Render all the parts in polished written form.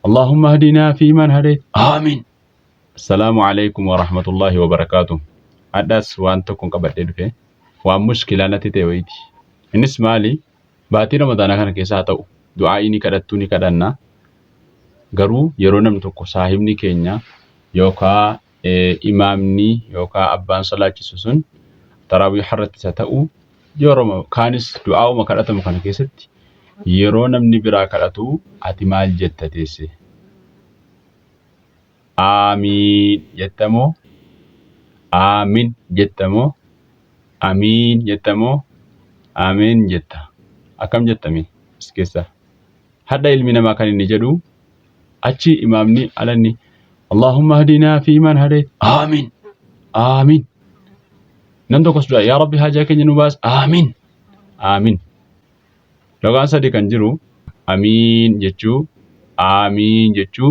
Allahumma hdinaa fiiman hadayt. Aamiin. Assalaamu alaikum warahmatullaahi wabarakaatu. Hadhaas waan tokkon qabadhee dhufe. Waan mushkilaa natti ta'e wayiiti. Innis maali? Baatii Ramadaanaa kana keessa haa ta'u du'aa'ii ni kadhattuu ni kadhanna. Garuu yeroo namni tokko saahibni keenya yookaa imaamni yookaa abbaan salaachisu sun taraawiiha irrattis haa ta'u yeroo kaanis du'aa'uma kadhatamu kana keessatti yeroo namni biraa kadhatu ati maal jetta teesse? Aamiin jetta moo? Aamin jetta moo? Amiin jetta moo? Ameen jetta? Akkam jetta mee as keessaa? Hadha ilmi namaa kan inni jedhu achi imaamni alanni Allahumma hadinaa fi man hadayt. Aamin. Aamin. Nam tokkos du'a yaa Rabbi haajaa keenya nu baas. Aamin. Aamin. Logaan sadi kan jiru amiin jechuu, aamiin jechuu,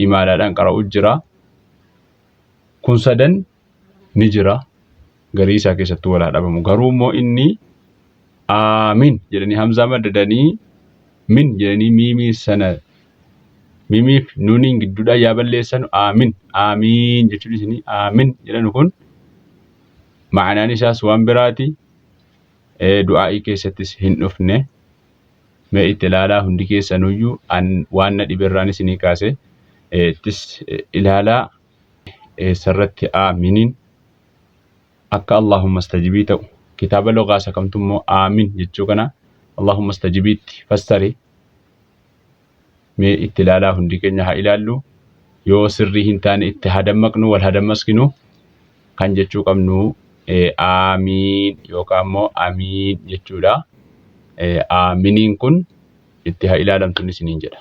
imaalaadhaan qara'u jira. Kun sadan ni jira. Garii isaa keessattuu walaa dhabamu. Garuu immoo inni aamin jedhanii hamzaa maddadanii min jedhanii miimii sana miimiif nuuniin gidduudhaa yaa balleessanu aamin aamiin jechuun isinii aamin jedhanu kun ma'anaan isaas waan biraati. Du'aa'ii keessattis hin dhufne. Mee itti ilaalaa hundi keessanuyyuu an waan na dhiberraan isinii kaase ittis ilaalaa eessarratti aaminiin akka Allahumma stajibii ta'u kitaaba lugaa isa kamtu immoo aamin jechuu kana Allahumma stajibiitti fassare mee itti ilaalaa hundi keenya haa ilaallu yoo sirrii hin taane itti haa dammaqnu wal haa dammaskinu kan jechuu qabnu aamiin yookaan immoo amiin jechuudha. Aaminiin kun itti haa ilaalamtuun isiniin jedha.